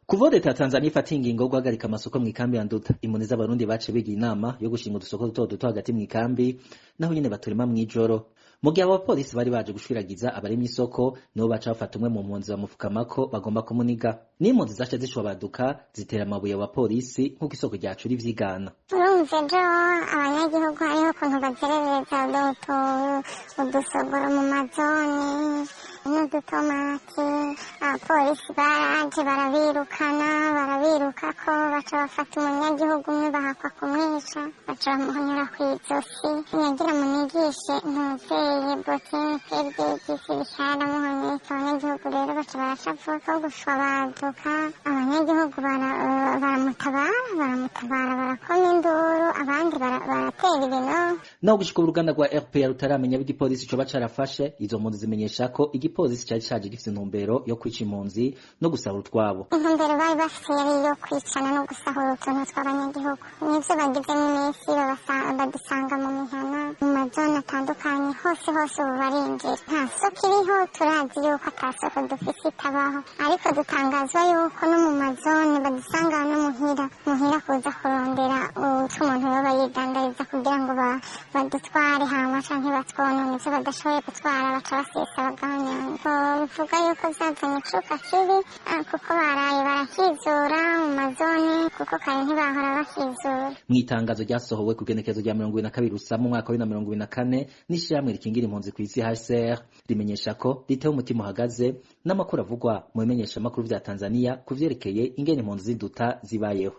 Kuva leta ya Tanzania ifata ingingo yo guhagarika amasoko mw'ikambi ya Nduta, impunzi z'Abarundi baciye bigira inama yo gushinga udusoko duto duto hagati mw'ikambi, naho nyene baturema mw'ijoro. Mu gihe abo bapolisi bari baje gushwiragiza abari mw'isoko, nibo baca bafata umwe mu mpunzi bamufukamako bagomba kumuniga. N'impunzi zaca zishwabaduka zitera amabuye abo bapolisi nk'uko isoko ryacu rivyigana. Urumva ejo abanyagihugu hariho ukuntu bazerereza udusogoro mu mazoni n'udutomati, abapolisi baraje barabirukana, barabirukako, baca bafata umunyagihugu umwe bahakwa kumwica, baca bamuhonyora kw'izosi. Yagira munigishe ntuzeye botine twebwe igisirikare aramuhonyeka. Abanyagihugu rero baca barashavuka ko gushwabaduka, abanyagihugu baramutabara, barakoma induru, abandi baratera ibinogo. Naho gushika uruganda rwa RPA rutaramenya abo igipolisi coba carafashe, izo mpunzi zimenyesha ko igipolisi cari caje gifise intumbero yo kwica impunzi no gusahura utwabo. Intumbero bari bafise yari iyo kwicana no gusahura utuntu tw'abanyagihugu. Nivyo bagizemwo iminsi, badusanga mu mihana, mu mazone atandukanye, hose hose ubu barinjira. Nta soko iriho, turazi yuko ata soko dufise itabaho, ariko dutangazwa yuko no mu mazone badusanga no muhira, muhira kuza kurondera utwo umuntu yoba yidandariza kugira ngo badutware hama canke batwonone. Ivyo badashoboye gutwara baca basesa bagahonyanga. Bivuga yuko vyazanye icuka kibi, kuko baraye barakizura mu mazone, kuko kare ntibahora bakizura. Mw'itangazo ryasohowe ku igenekerezo rya 22 Rusama umwaka wa 2024 n'ishirahamwe rikingira impunzi kw'isi HCR, rimenyesha ko ritewe umutima uhagaze n'amakuru avugwa mu bimenyeshamakuru vya Tanzania ku vyerekeye ingene impunzi z'Induta zibayeho.